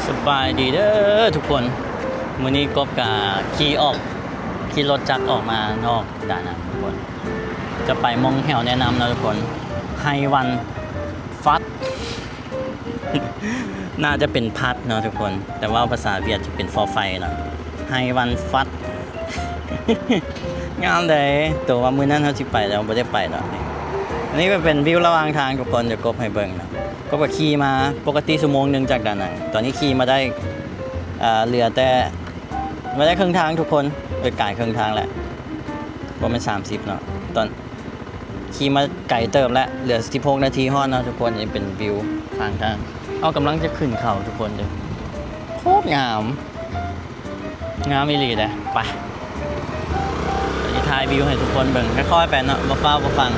ສະບາຍດີເດີທຸກຄົນ, ມື້ນີ້ກົບກະຂີ່ອອກ ຂີ່ລົດຈັກອອກມານອກດານັງທຸກຄົນ, ຈະໄປໝ່ອງແຖວແນະນຳເນາະທຸກຄົນ, ໄຮວັນຟັດ ໜ້າຈະເປັນພັດເນາະທຸກຄົນ, ແຕ່ເວົ້າພາສາຫວຽດຈະເປັນຟໍໄຟເນາະ, ໄຮວັນຟັດ ງາມໃດ໋. ໂຕວ່າມື້ນັ້ນເຮົາຊິໄປແລ້ວບໍ່ໄດ້ໄປດອກນີ້. ອັນນີ້ກໍເປັນວິວລະຫວ່າງທາງທຸກຄົນ, ຈະກົບໃຫ້ເບິ່ງເນາະ. ກົບກໍຂີ່ມາ ປົກກະຕິຊົ່ວໂມງໜຶ່ງຈາກດານັງ, ຕອນນີ້ຂີ່ມາໄດ້ ເອີ ເຫຼືອແຕ່ ມາໄດ້ເຄິ່ງທາງທຸກຄົນ, ເອີ ກາຍເຄິ່ງທາງແລ້ວ, ບໍ່ແມ່ນສາມສິບເນາະ. ຕອນ ຂີ່ມາໄກເຕີບແລ້ວ, ເຫຼືອສິບຫົກນາທີຮອດເນາະທຸກຄົນ. ນີ້ເປັນວິວຂ້າງທາງ, ເຮົາກຳລັງຈະຂຶ້ນເຂົາທຸກຄົນເດີ, ໂຄດງາມ ງາມອີ່ຫຼີເດ້. ໄປ ດຽວຈະຖ່າຍວິວໃຫ້ທຸກຄົນເບິ່ງ, ຄ່ອຍໆໄປເນາະ, ບໍ່ຟ້າວບໍ່ຟັ່ງ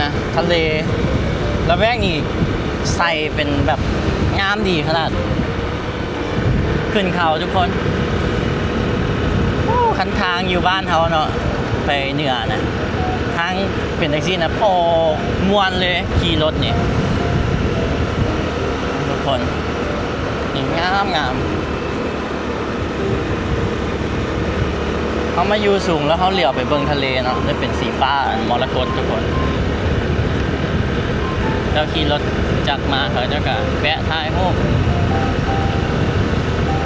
ນະ. ທະເລລະແວກນີ້ໃສ່ເປັນແບບງາມດີຂະໜາດ. ຂຶ້ນເຂົາທຸກຄົນ. ໂອ້ ຄັນທາງຢູ່ບ້ານເຮົາເນາະ ໄປເໜືອນະ ທາງເປັນຈັ່ງຊີ້ນະ, ໂອ້ ມ່ວນເລີຍຂີ່ລົດນີ້ທຸກຄົນ. ນີ້ງາມໆ. ເຮົາມາຢູ່ສູງແລ້ວເຮົາຫຼຽວໄປເບິ່ງທະເລເນາະ, ຈະເປັນສີຟ້າອັນມໍລະກົດທຸກຄົນ. ເຈົ້າຂີ່ລົດຈັກມາ ເຂົາເຈົ້າກະແວະຖ່າຍຮູບ,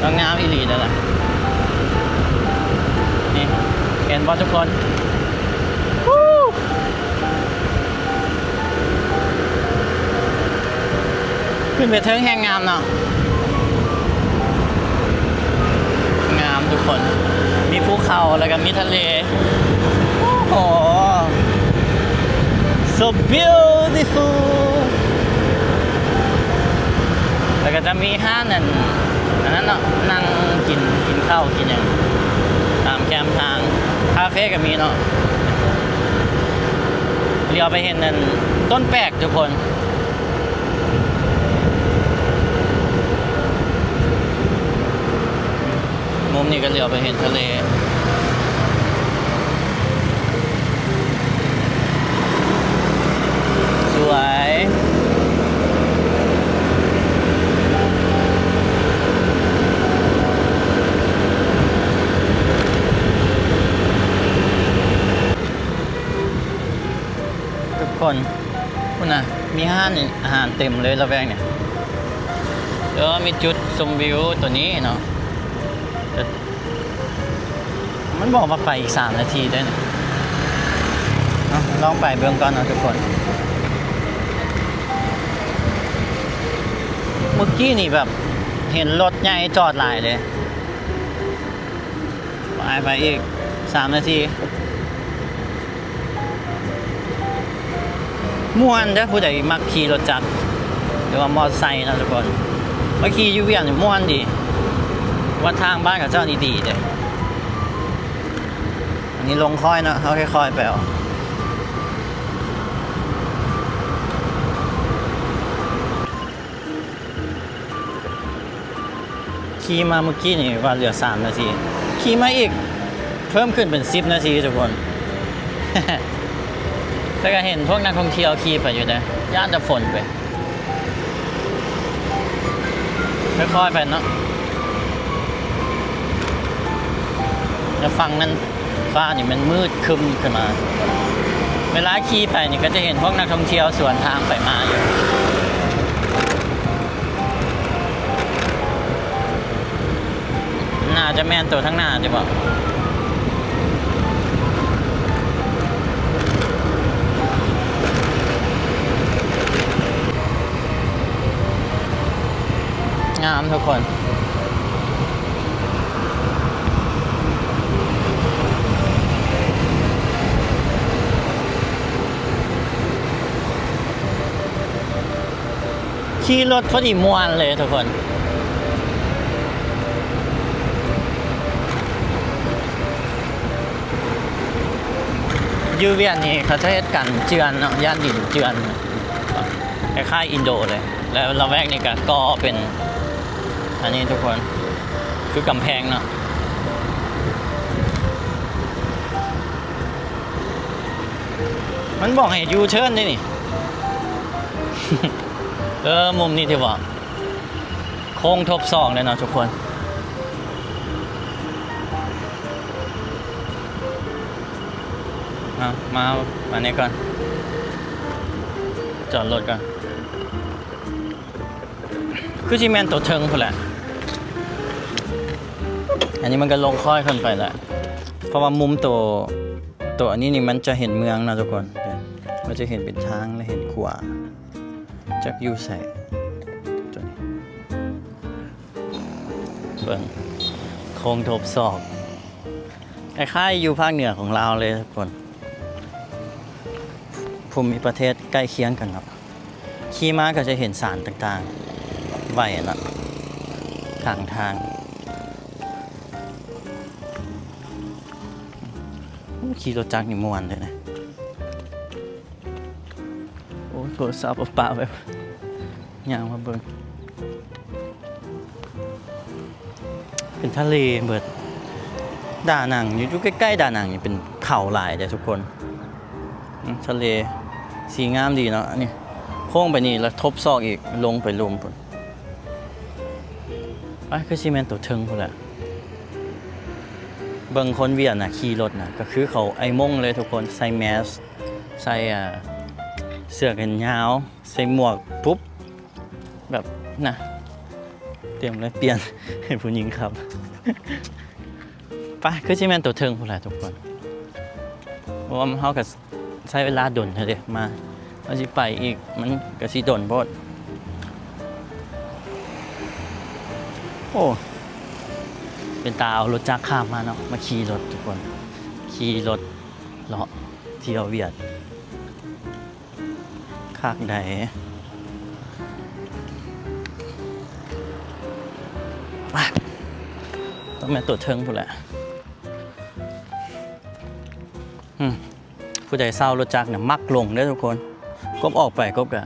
ລະງາມອີ່ຫຼີເດ້ລະ. ນີ້ ເຫັນບໍ່ທຸກຄົນ? ວູ້ ຂຶ້ນໄປເທິງແຮ່ງງາມເນາະ, ງາມທຸກຄົນ. ມີພູເຂົາ ແລ້ວກໍມີທະເລ. ໂອ້ໂຫ so beautiful. ແລ້ວກໍຈະມີຮ້ານອັນ ອັນນັ້ນເນາະ, ນັ່ງກິນ ກິນເຂົ້າກິນຫຍັງຕາມແຄມທາງ, ຄາເຟກໍມີເນາະ. ຫຼຽວໄປເຫັນອັນຕົ້ນແປກທຸກຄົນ. ມຸມນີ້ກໍຫຼຽວໄປເຫັນທະເລ. ສວຍ. ທຸກຄົນ ພຸ້ນນະ ມີຮ້ານອາຫານເຕັມເລີຍລະແວກນີ້. ເອີ ມີຈຸດຊົມວິວໂຕນີ້ເນາະ. ມັນບອກວ່າໄປອີກສາມນາທີເດ້. ເອົາ ລອງໄປເບິ່ງກ່ອນເນາະທຸກຄົນ. ເມື່ອກີ້ນີ້ແບບເຫັນລົດໃຫຍ່ຈອດຫຼາຍເດ້. ໄປ ໄປອີກສາມນາທີ. ມ່ວນເດີ້ ຜູ້ໃດມັກຂີ່ລົດຈັກ ຫຼືວ່າມໍໄຊເນາະທຸກຄົນ, ມາຂີ່ຢູ່ວຽງນີ້ມ່ວນດີ, ວ່າທາງບ້ານເຂົາເຈົ້ານີ້ດີເດ້. ອັນນີ້ລົງຄ່ອຍເນາະ, ເຮົາຄ່ອຍໆໄປເອົາ. ຂີ່ມາເມື່ອກີ້ນີ້ວ່າເຫຼືອສາມນາທີ, ຂີ່ມາອີກເພີ່ມຂຶ້ນເປັນສິບນາທີທຸກຄົນ. ແຕ່ກໍເຫັນພວກນັກທ່ອງທ່ຽວຂີ່ໄປຢູ່ເດ້, ຢ້ານແຕ່ຝົນເວີຍ. ຄ່ອຍໆໄປເນາະ, ແລ້ວຝັ່ງນັ້ນ ຟ້ານີ້ມັນມືດຄຶ້ມຂຶ້ນມາ. ເວລາຂີ່ໄປນີ້ກໍຈະເຫັນພວກນັກທ່ອງທ່ຽວສວນທາງໄປມາຢູ່. ໜ້າຈະແມ່ນໂຕທາງໜ້າຢູ່ບໍ? ງາມທຸກຄົນ. ຂີ່ລົດພໍດີມ່ວນເລີຍທຸກຄົນ. ຢູ່ວຽງນີ້ເຂົາຈະເຮັດກັນເຈື່ອນເນາະ, ຢ້ານດິນເຈື່ອນ. ຄ້າຍໆອິນໂດເລີຍ. ແລ້ວລະແວກນີ້ກໍກໍ່ເປັນອັນນີ້ທຸກຄົນ, ຄືກຳແພງເນາະ. ມັນບອກໃຫ້ຢູເທີນເດ້ນີ້. ໂຕ ເອີ ມຸມນີ້ທີ່ວ່າໂຄ້ງທົບສອກເລີຍເນາະທຸກຄົນ. ເອົາ ມາ ມານີ້ກ່ອນ ຈອດລົດກ່ອນ. ຄືຊິແມ່ນໂຕເທິງພຸ້ນແຫຼະ. ອັນນີ້ມັນກໍລົງຄ່ອຍຂຶ້ນໄປແຫຼະ ເພາະວ່າມຸມໂຕ ໂຕອັນນີ້ນີ້ມັນຈະເຫັນເມືອງເນາະທຸກຄົນ. ມັນຈະເຫັນເປັນທາງ ແລະ ເຫັນຂົວ. ຈັກຢູ່ໃສ ຕົວນີ້ ເບິ່ງ ໂຄ້ງທົບສອກ ຄ້າຍໆຢູ່ພາກເໜືອຂອງລາວເລີຍທຸກຄົນ. ພູມິປະເທດໃກ້ຄຽງກັນເນາະ. ຂີ່ມາກໍຈະເຫັນສານຕ່າງໆໄວ້ເນາະ ຂ້າງທາງ. ໂອ້ ຂີ່ລົດຈັກນີ້ມ່ວນເດ້ນະ. ໂອ້ ໂທລະສັບເອົາປະໄວ້ ຍ່າງມາເບິ່ງ ເປັນທະເລເບິດ. ດານັງ ຢູ່ ຢູ່ໃກ້ໆດານັງນີ້ເປັນເຂົາຫຼາຍເດ້ທຸກຄົນ. ອືມ ທະເລ ສີງາມດີເນາະ. ອັນນີ້ໂຄ້ງໄປນີ້ ແລ້ວທົບສອກອີກ ລົງໄປລຸ່ມພຸ້ນ. ໄປ ຄືຊິແມ່ນໂຕເທິງພຸ້ນແຫຼະ. ເບິ່ງຄົນຫວຽດນະ ຂີ່ລົດນະ ກໍຄືເຂົາໄອ້ມົ້ງເລີຍທຸກຄົນ ໃສ່ແມສ ໃສ່ ອ່າ ເສື້ອແຂນຍາວ ໃສ່ໝວກປຸບ ແບບນະ ຕຽມເລີຍ ປ່ຽນໃຫ້ຜູ້ຍິງຂັບ. ໄປ ຄືຊິແມ່ນໂຕເທິງພຸ້ນແຫຼະທຸກຄົນ ເພາະວ່າເຮົາກໍໃຊ້ເວລາດົນແທ້ເດ້ມາ ເຮົາຊິໄປອີກ ມັນກໍຊິດົນໂພດ. ໂອ້ ເປັນຕາເອົາລົດຈັກຂ້າມມາເນາະ ມາຂີ່ລົດທຸກຄົນ ຂີ່ລົດ ເລາະທ່ຽວຫວຽດ ຄັກໃດ. ໄປ ຕ້ອງແມ່ນຕົວເທິງພຸ້ນແຫຼະ. ອືມ ຜູ້ໃດເຊົ່າລົດຈັກນະ ມັກຫຼົງເດີທຸກຄົນ. ກົບອອກໄປ ກົບກະ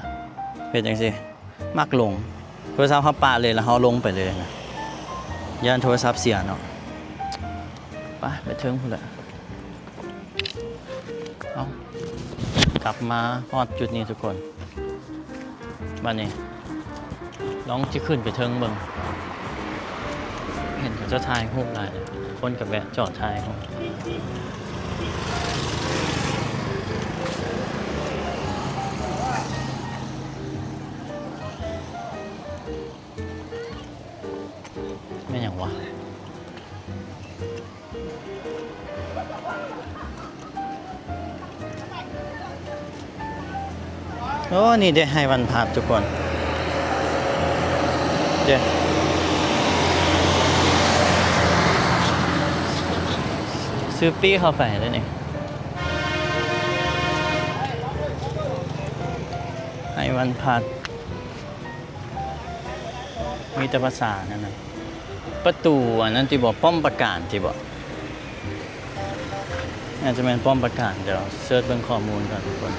ເຮັດຈັ່ງຊີ້ ມັກຫຼົງ. ໂທລະສັບເຮົາປະເລີຍ ແລ້ວເຮົາລົງໄປເລີຍນະ ຢ້ານໂທລະສັບເສຍເນາະ. ໄປ ໄປເທິງພຸ້ນແຫຼະ. ເອົາ ກັບມາຮອດຈຸດນີ້ທຸກຄົນ. ບາດນີ້ລອງຊິຂຶ້ນໄປເທິງເບິ່ງ ເຫັນເຂົາເຈົ້າຖ່າຍຮູບຫຼາຍ ຄົນກໍແວະຈອດຖ່າຍຮູບ. ແມ່ນຫຍັງວະ? ໂອ້ ນີ້ເດ້ ໄຮວັນພັດທຸກຄົນ ເດ້ ຊື້ປີ້ເຂົ້າໄປເດ້ນີ້ ໄຮວັນພັດ. ມີແຕ່ພາສານັ້ນນະ ປະຕູອັນນັ້ນຕິບໍ ປ້ອມປາການຕິບໍ ອາດຈະແມ່ນປ້ອມປາການ. ດຽວເສີດເບິ່ງຂໍ້ມູນກ່ອນທຸກຄົນ.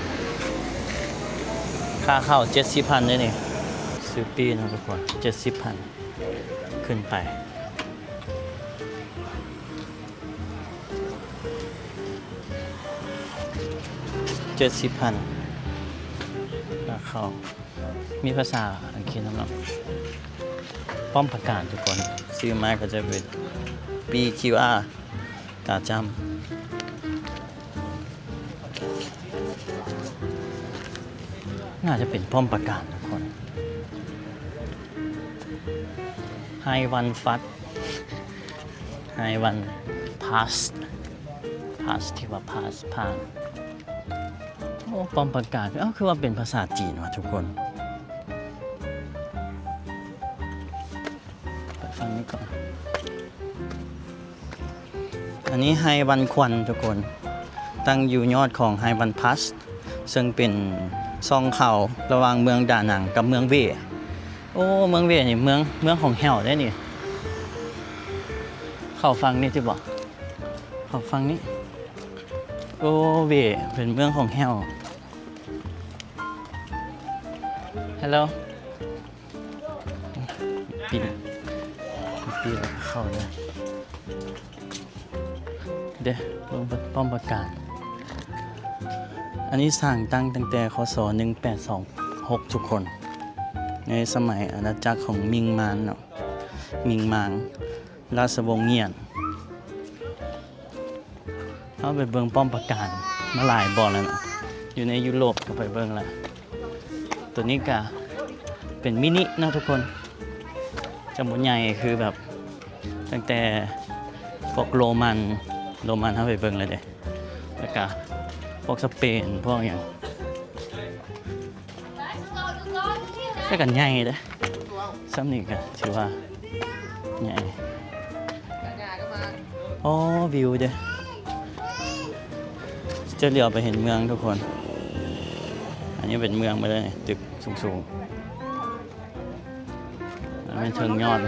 ຄ່າເຂົ້າເຈັດສິບພັນເດ້ນີ້ ຊື້ປີ້ເນາະທຸກຄົນ ເຈັດສິບພັນ ຂຶ້ນໄປ. ເຈັດສິບພັນ ຄ່າເຂົ້າ ມີພາສາອັງກິດນຳເນາະ. ປ້ອມປາການທຸກຄົນ ຊື່ມາກໍຈະເປັນ ບີຄິວອາ ກາຈ້ຳ ໜ້າຈະເປັນປ້ອມປາການທຸກຄົນ. ໄຮວັນຟັດ ໄຮວັນພັດ ພັດ ທີ່ວ່າພັດ ຜ່ານ. ໂອ້ ປ້ອມປາການ ເອົ້າ ຄືວ່າເປັນພາສາຈີນວະທຸກຄົນ. ໄປຝັ່ງນີ້ກ່ອນ. ອັນນີ້ໄຮວັນຄວັນທຸກຄົນ ຕັ້ງຢູ່ຍອດຂອງໄຮວັນພັດ ເຊິ່ງເປັນຊ່ອງເຂົ້າລະຫວ່າງເມືອງດານັງກັບເມືອງເຫວ. ໂອ້ ເມືອງເຫວນີ້ເມືອງ ເມືອງຂອງແຫ້ວເດ້ນີ້. ເຂົ້າຝັ່ງນີ້ຕິບໍ ເຂົ້າຝັ່ງນີ້. ໂອ້ ເຫວເປັນເມືອງຂອງແຫ້ວ. Hello. ປີ ປີເຂົ້າເດີ ເດ້ ເບິ່ງປ້ອມປາການ. ອັນນີ້ສ້າງຕັ້ງຕັ້ງແຕ່ ຄ.ສ. ໜຶ່ງແປດສອງຫົກ ທຸກຄົນ. ໃນສະໄໝອານາຈັກຂອງມິງມານເນາະ ມິງມານ ລາຊະວົງງຽນ. ເຮົາໄປເບິ່ງປ້ອມປາການມາຫຼາຍບ່ອນແລ້ວເນາະ ຢູ່ໃນຢູໂຣບກໍໄປເບິ່ງລະ. ໂຕນີ້ກະເປັນມິນິເນາະທຸກຄົນ ຈະບໍ່ໃຫຍ່ຄືແບບຕັ້ງແຕ່ພວກໂຣມັນ ໂຣມັນເຮົາໄປເບິ່ງແລ້ວເດ້ ແລ້ວກະພວກສະເປນ ພວກຫຍັງ ແຕ່ກະໃຫຍ່ເດ້ ຊ່ຳນີ້ກະຖືວ່າໃຫຍ່. ອໍ ວິວເດ້ ຈະຫຼຽວໄປເຫັນເມືອງທຸກຄົນ. ອັນນີ້ເປັນເມືອງໄປເລີຍ ຕຶກສູງໆ ແມ່ນເທິງຍອດ.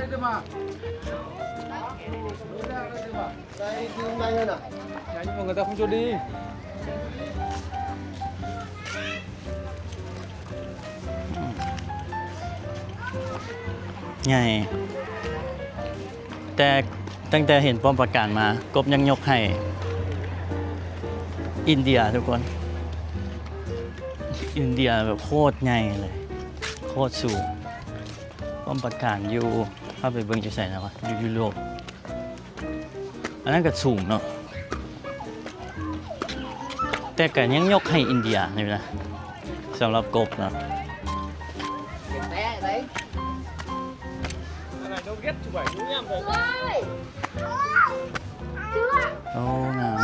ໃຫຍ່ ແຕ່ຕັ້ງແຕ່ເຫັນປ້ອມປາການມາ ກົບຍັງຍົກໃຫ້ອິນເດຍທຸກຄົນ. ອິນເດຍແບບໂຄດໃຫຍ່ເລີຍ ໂຄດສູງ. ປ້ອມປາການຢູ່ ເຮົາໄປເບິ່ງຢູ່ໃສນະວະ ຢູ່ຢູໂຣບ. ອັນນັ້ນກໍສູງເນາະ ແຕ່ກໍຍັງຍົກໃຫ້ອິນເດຍນີ້ນະ ສຳລັບກົບເນາະ. ໂອ້ ງາມ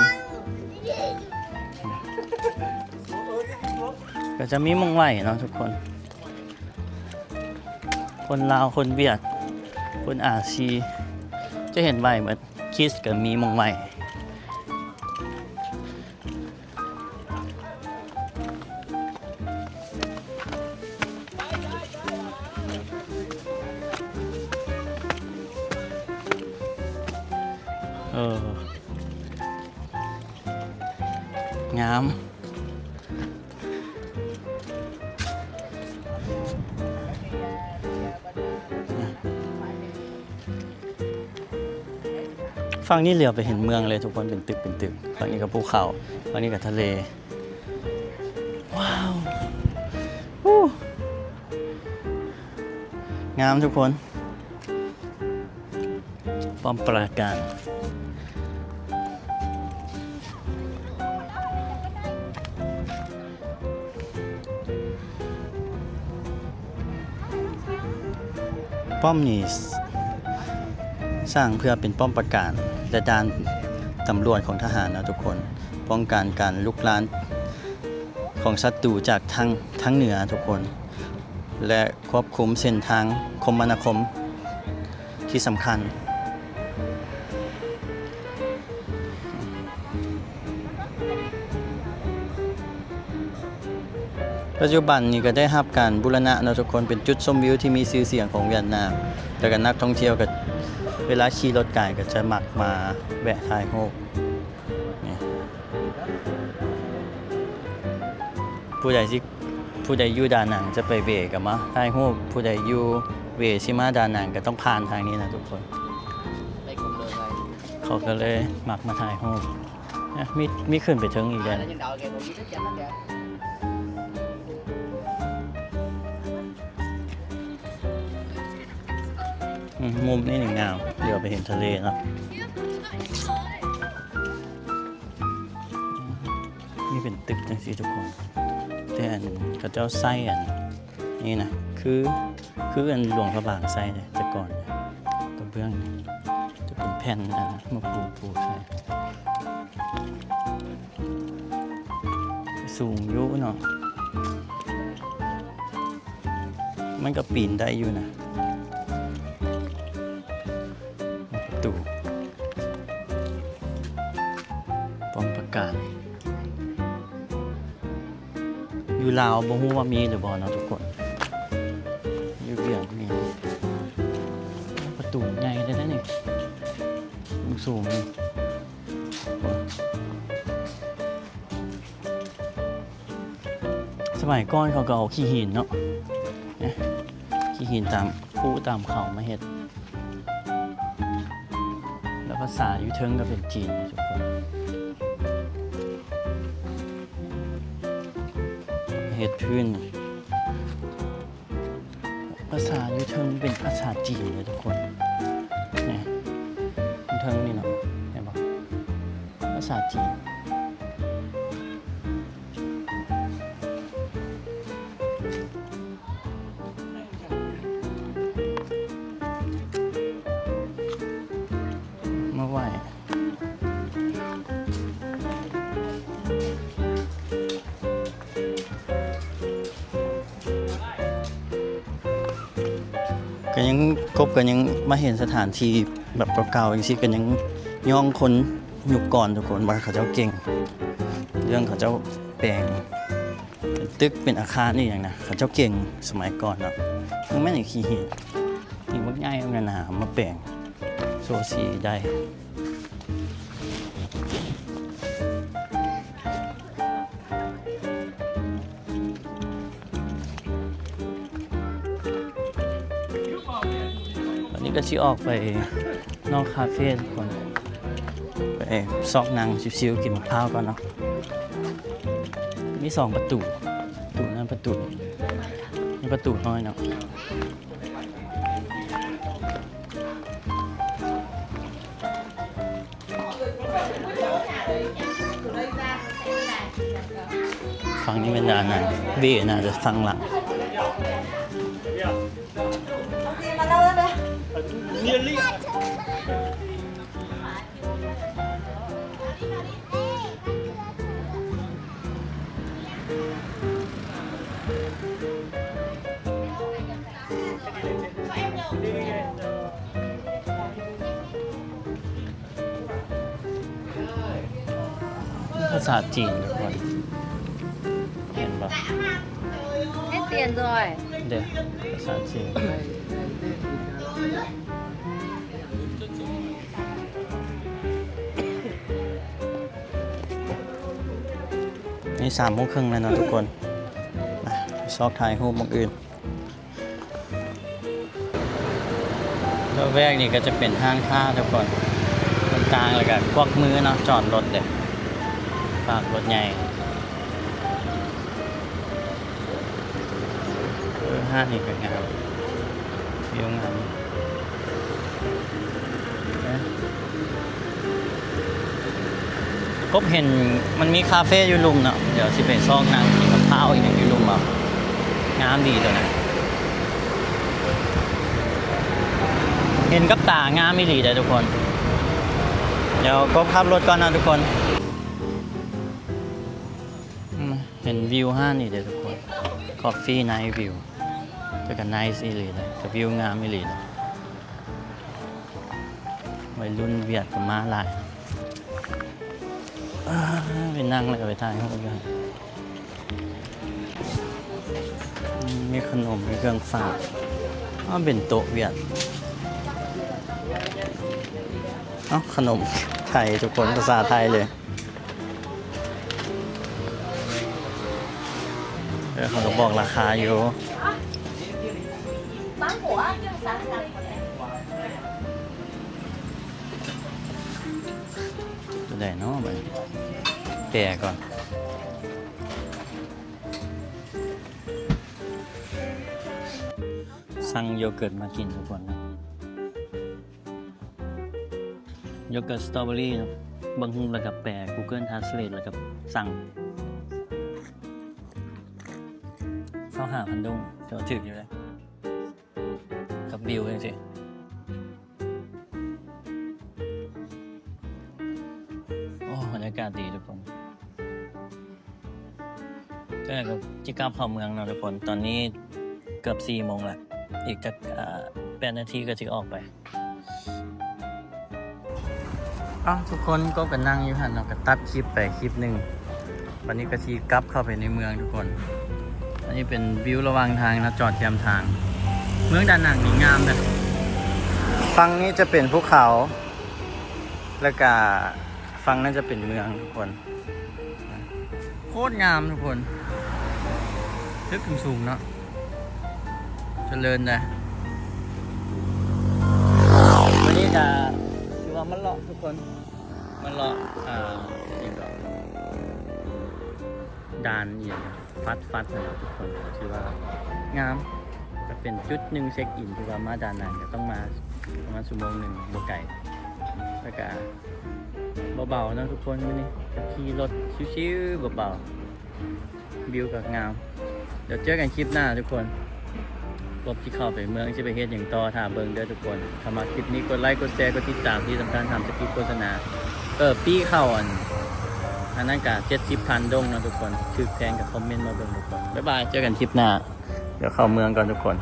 ກໍຈະມີໝ່ອງໄຫວ້ເນາະທຸກຄົນ. ຄົນລາວ ຄົນຫວຽດ ຄົນອາຊີ ຈະເຫັນໄຫວ້ເໝິດ. ຄຣິສກໍມີໝ່ອງໄຫວ້. ເອີ ງາມ. ຝັ່ງນີ້ຫຼຽວໄປເຫັນເມືອງເລີຍທຸກຄົນ ເປັນຕຶກ ເປັນຕຶກ. ຝັ່ງນີ້ກໍພູເຂົາ ຝັ່ງນີ້ກໍທະເລ. ວ້າວ ງາມທຸກຄົນ. ປ້ອມປາການ ປ້ອມນີ້ ສ- ສ້າງເພື່ອເປັນປ້ອມປາການ ແລະ ດ່ານຕຳຫຼວດຂອງທະຫານເນາະທຸກຄົນ ປ້ອງກັນການລຸກລານຂອງສັດຕູຈາກທາງ ທາງເໜືອທຸກຄົນ ແລະ ຄວບຄຸມເສັ້ນທາງຄົມມະນາຄົມທີ່ສຳຄັນ. ປັດຈຸບັນນີ້ກໍໄດ້ຮັບການບູລະນະເນາະທຸກຄົນ ເປັນຈຸດຊົມວິວທີ່ມີຊື່ສຽງຂອງຫວຽດນາມ ແລ້ວກໍນັກທ່ອງທ່ຽວກໍເວລາຂີ່ລົດກາຍກໍຈະມັກມາແວະຖ່າຍຮູບນີ້. ຜູ້ໃດຊິ ຜູ້ໃດຢູ່ດານັງຈະໄປເວກໍມາຖ່າຍຮູບ ຜູ້ໃດຢູ່ເວຊິມາດານັງກໍຕ້ອງຜ່ານທາງນີ້ນະທຸກຄົນ. ເຂົາກໍເລີຍມັກມາຖ່າຍຮູບ. ມີ ມີຂຶ້ນໄປເທິງອີກແດ່. ອືມ ມຸມນີ້ນີ້ງາມ ດຽວໄປເຫັນທະເລເນາະ. ນີ້ເປັນຕຶກຈັ່ງຊີ້ທຸກຄົນ ແຕ່ອັນເຂົາເຈົ້າໃຊ້ອັນນີ້ນະ ຄື ຄືອັນຫຼວງພະບາງໃຊ້ເດ້ແຕ່ກ່ອນ. ກະເບື້ອງຈະເປັນແຜ່ນອັນມາປູ ປູໃສ່ ສູງຢູ່ເນາະ. ມັນກໍປີນໄດ້ຢູ່ນະ ປະຕູ ປ້ອມປາການ. ຢູ່ລາວບໍ່ຮູ້ວ່າມີຫຼືບໍ່ເນາະທຸກຄົນ ຢູ່ຫວຽດມີ. ປະຕູໃຫຍ່ເລີຍນະນີ້ ສູງໆ ນີ້. ສະໄໝກ່ອນເຂົາກໍເອົາຂີ້ຫີນເນາະ ຂີ້ຫີນຕາມພູຕາມເຂົາມາເຮັດ ແລ້ວພາສາຢູ່ເທິງກໍເປັນຈີນທຸກຄົນ ເຮັດພື້ນ. ພາສາຢູ່ເທິງເປັນພາສາຈີນເດີທຸກຄົນ. ນີ້ ຢູ່ເທິງນີ້ເນາະ ເຫັນບໍ່? ພາສາຈີນ. ມາໄຫວ້ ກໍຍັງ ກົບກໍຍັງມາເຫັນສະຖານທີ່ແບບເກົ່າໆ ຈັ່ງຊີ້ ກໍຍັງຍ້ອງຄົນຍຸກກ່ອນທຸກຄົນ ວ່າເຂົາເຈົ້າເກັ່ງເລື່ອງເຂົາເຈົ້າແປງ ເປັນຕຶກເປັນອາຄານອີ່ຫຍັງນະ ເຂົາເຈົ້າເກັ່ງສະໄໝກ່ອນເນາະ. ມັນແມ່ນຂີ້ຫີນ ຫີນບັກໃຫຍ່ບັກໜາໆ ມາແປງໂຊສີໄດ້. ວັນນີ້ກໍຊິອອກໄປນອກຄາເຟທຸກຄົນ ໄປຊອກນັ່ງຊິວໆ ກິນໝາກພ້າວກ່ອນເນາະ. ມີສອງປະຕູ ປະຕູນັ້ນປະຕູນີ້ ມີປະຕູນ້ອຍເນາະ. ຝັ່ງນີ້ແມ່ນດ້ານນັ້ນ ເບ້ໜ້າຈະຝັ່ງຫຼັງ. ພາສາຈີນທຸກຄົນ ເຫັນບໍ່? ໃຫ້ປ່ຽນຈອຍ ເດ້ ພາສາຈີນ. ນີ້ສາມໂມງເຄິ່ງແລ້ວເນາະທຸກຄົນ ມາຊອກຖ່າຍຮູບໝ່ອງອື່ນ. ລະແວກນີ້ກໍຈະເປັນຮ້ານຄ້າທຸກຄົນ ຕ່າງໆ ແລ້ວກໍກວັກມືເນາະ ຈອດລົດເດ້ ປາກລົດໃຫຍ່. ເອີ ຮ້ານນີ້ກໍງາມ ວິວງາມ. ກົບເຫັນມັນມີຄາເຟຢູ່ລຸ່ມເນາະ ດຽວຊິໄປຊອກນັ່ງກິນກັບຂ້າວອີ່ຫຍັງຢູ່ລຸ່ມເອົາ. ງາມດີຕົວນັ້ນ ເຫັນກັບຕາງາມອີ່ຫຼີເດ້ທຸກຄົນ. ດຽວກົບຂັບລົດກ່ອນເນາະທຸກຄົນ. ອືມ ເຫັນວິວຮ້ານນີ້ເດ້ທຸກຄົນ Coffee Night View ແຕ່ກໍ nice ອີ່ຫຼີເດ້ ກໍວິວງາມອີ່ຫຼີເດ້. ໄວລຸ້ນຫວຽດກໍມາຫຼາຍ ເອີ ໄປນັ່ງແລ້ວກໍໄປຖ່າຍຮູບຢູ່. ອືມ ມີຂະໜົມ ມີເຄື່ອງຝາກ ອ້າວ ເປັນໂຕະຫວຽດ ເອົ້າ ຂະໜົມໄທທຸກຄົນ ພາສາໄທເລີຍ. ເອີ ເຂົາກໍບອກລາຄາຢູ່ ຕົວໃດເນາະ ບັດນີ້ ແປກ່ອນ. ສັ່ງໂຢເກີດມາກິນທຸກຄົນ. ໂຢເກີດສະຕໍເບີຣີເນາະ ເບິ່ງຮູບແລ້ວກໍແປ Google Translate ແລ້ວກໍສັ່ງ. ຊາວຫ້າພັນດົງ ແຕ່ວ່າຖືກຢູ່ເດ້ ກັບວິວຈັ່ງຊີ້. ໂອ້ ບັນຍາກາດດີທຸກຄົນ. ຈັ່ງໃດກໍຊິກັບເຂົ້າເມືອງເນາະທຸກຄົນ ຕອນນີ້ເກືອບສີ່ໂມງແລ້ວ ອີກຈັກ ເອີ ແປດນາທີກໍຊິອອກໄປ. ເອົ້າ ທຸກຄົນ ກໍ ກໍນັ່ງຢູ່ຫັ້ນເນາະ ກໍຕັດຄລິບໄປຄລິບໜຶ່ງ ບັດນີ້ກໍຊິກັບເຂົ້າໄປໃນເມືອງທຸກຄົນ. ອັນນີ້ເປັນວິວລະຫວ່າງທາງເນາະ ຈອດແຄມທາງ. ເມືອງດານັງນີ້ງາມເດີ ຝັ່ງນີ້ຈະເປັນພູເຂົາ ແລ້ວກະຝັ່ງນັ້ນຈະເປັນເມືອງທຸກຄົນ. ໂຄດງາມທຸກຄົນ ຕຶກສູງໆເນາະ ຈະເລີນໄດ໋. ມື້ນີ້ກະຖືວ່າມາເລາະທຸກຄົນ ມາເລາະ ອ່າ ອີ່ຫຍັງເກາະ ດ່ານອີ່ຫຍັງ ຟັດ ຟັດ ຫັ້ນແຫຼະທຸກຄົນ ຖືວ່າງາມ. ເປັນຈຸດໜຶ່ງເຊັກອິນທີ່ວ່າມາດານັງກໍຕ້ອງມາປະມານຊົ່ວໂມງໜຶ່ງ ບໍ່ໄກ ແລ້ວກໍບໍ່ເບົາເນາະທຸກຄົນ. ມື້ນີ້ຂີ່ລົດຊິວໆ ບໍ່ເບົາ ວິວກໍງາມ. ດຽວເຈີກັນຄລິບໜ້າທຸກຄົນ ກອບຊິເຂົ້າໄປເມືອງ ຊິໄປເຮັດຫຍັງຕໍ່ ຖ້າເບິ່ງເດີທຸກຄົນ. ຖ້າມັກຄລິບນີ້ ກົດໄລ ກົດແຊ ກົດຕິດຕາມ ທີ່ສຳຄັນຫ້າມສະກິບໂຄສະນາ. ເອີ ປີ້ເຂົ້າອັນ ອັນນັ້ນກະເຈັດສິບພັນດົງເນາະທຸກຄົນ ຖືກແພງກໍຄອມເມັນມາເບິ່ງທຸກຄົນ. ບາຍບາຍ ເຈີກັນຄລິບໜ້າ. ດຽວເຂົ້າເມືອງກ່ອນທຸກຄົນ.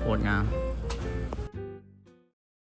ໂຄດງາມ